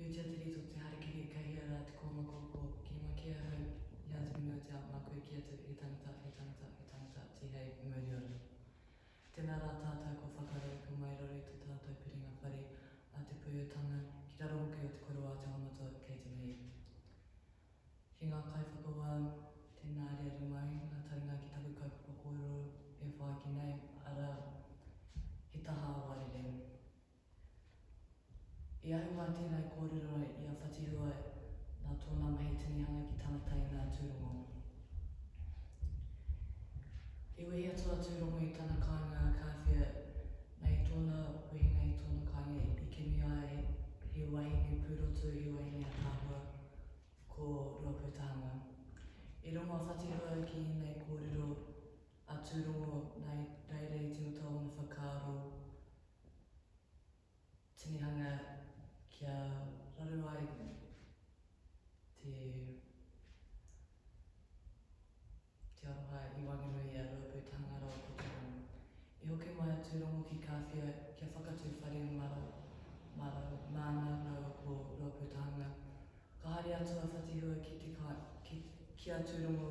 Whitia te rito, te harakeke, kei hea rā te kōmakoko, ki mua ki ahau, i a te whenua te ao, mā koe ki atu, he tangata, he tangata, he tangata, tihei, mauri ora. Tēnā rā tātou kua whakarauika mai raro i tō tātou piringa whare a te puiotanga, ki raro hoki o te koroua a Te Aho Matua, kei te mihi. Ki ngā kaiwhakawā, tēnā ariari mai ngā taringa ki taku kaupapa kōrero e whāki nei, arā, he taha awarere. I ahu mai tēnei kōrero i a Whatihua nā tōna mahi tinihanga ki tana teina a Tūrongo. I wehi atu a Tūrongo i tana kāinga a Kāwhia, nā i tōna wehenga i tōna kāinga i kimi ai he wahine pūrotu, he wahine ataahua, ko Ruapūtahanga. I rongo a Whatihua ki ēnei kōrero a Tūrongo nā i reira i tīmata ōna whakaaro, Tinihanga kia raru ai te te aroha i waenganui i a Ruapūtahanga rawa ko Tūrongo. I hoki mai a Tūrongo ki Kāwhia kia whakatū whare mara, mara, māna rāua ko Ruapūtahanga. Ka haere atu a Whatihua ki te ka, ki, ki a Tūrongo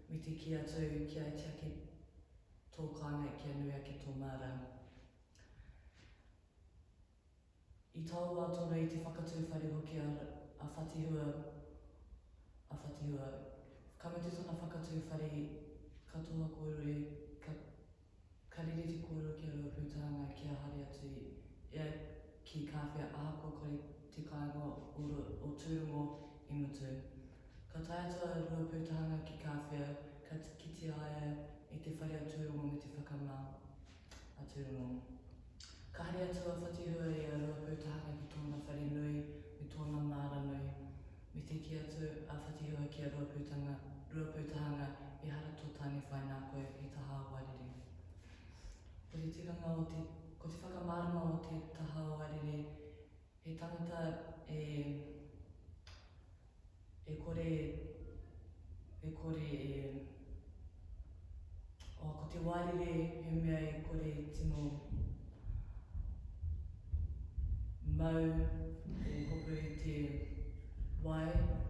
me te kī atu kia iti ake tō kāinga kia nui ake tō māra. I taua wā tonu i te whakatū whare hoki a, a Whatihua, a Whatihua. Ka mutu tana whakatū whare, ka toha kōrero e, ka, ka rere te kōrero ki a Ruapūtahanga kia haere atu ia ki Kāwhia ahakoa kore te kāinga o, o Tūrongo i mutu. Ka tae atu a Ruapūtahanga ki Kāwhia, ka kitea a ia i te whare a Tūrongo me te whakamā a Tūrongo. Ka haere atu a Whatihua i a Ruapūtahanga ki tōna whare nui me tōna māra nui, me te kī atu a Whatihua ki a Ruapūtanga, Ruapūtahanga, ehara tō tāne whai nā koe, he tahā wairere. Ko te tikanga o te, ko te whakamārama o te tahā wairere, He tangata e, e kore, e kore e, oh, ko te wairere he mea e kore e tino mau e hopu i te wai.